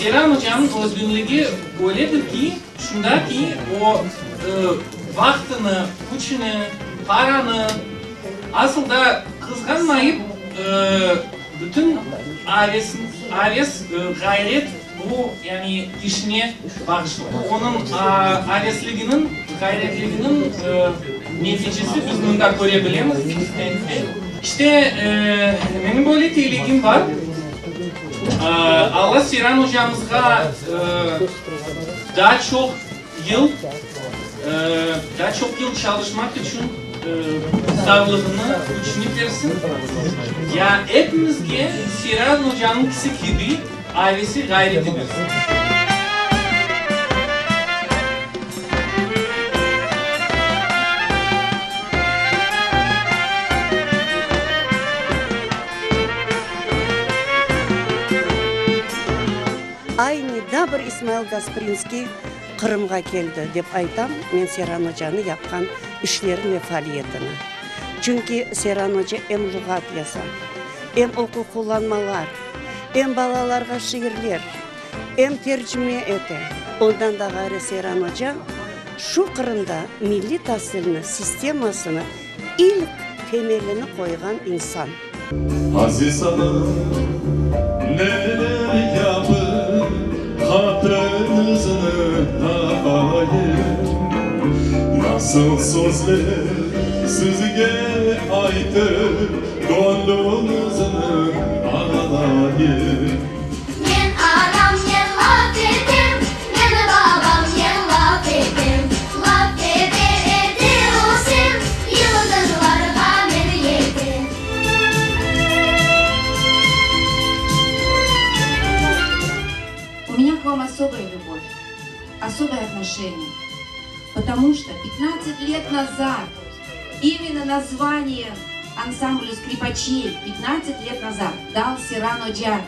Seyran ocanıñ özgünligi öyledir ki, şunda ki, o, vaqtını, küçüni, paranı, asıl da qızğanmayıp, bütün aves, aves, ğayret bu, yani işine bağışlay. Onıñ avesliginiñ, ğayretliginiñ neticesi biz mında köre bilemiz, stendte. İşte, menim böyle tilegim bar. Alla Seyran ocamızğa daa çoq yıl, daa çoq yıl çalışmaq içün sağlığını, küçüni bersin. Ya epimizge Seyran ocanıñkisi kibi avesi, ğayreti bersin. Aynı da bir İsmail Gasprinskiy Qırımğa keldi, dep aytam men Seyran ocanı yapqan işlerini ve faaliyetini. Çünki Seyran oca em luğat yaza, em oquv qullanmalar, em balalarğa şiirler, em tercime ete. Ondan da ğayrı Seyran oca şu Qırımda milliy tasilni sistemasını ilk temelini qoyğan insan. Aziz anam, neler yapıp hatırıñıznı tapayım? Nasıl sözler sizge aytıp gönlüñizni alayım? Men anamnen laf etem, Men babamnen laf etem, Laf ete ete ösem, Yıldızlarğa men yetem. У меня к вам особая любовь, особое отношение, потому что 15 лет назад именно название ансамблю скрипачей 15 лет назад дал Сиран Оджа.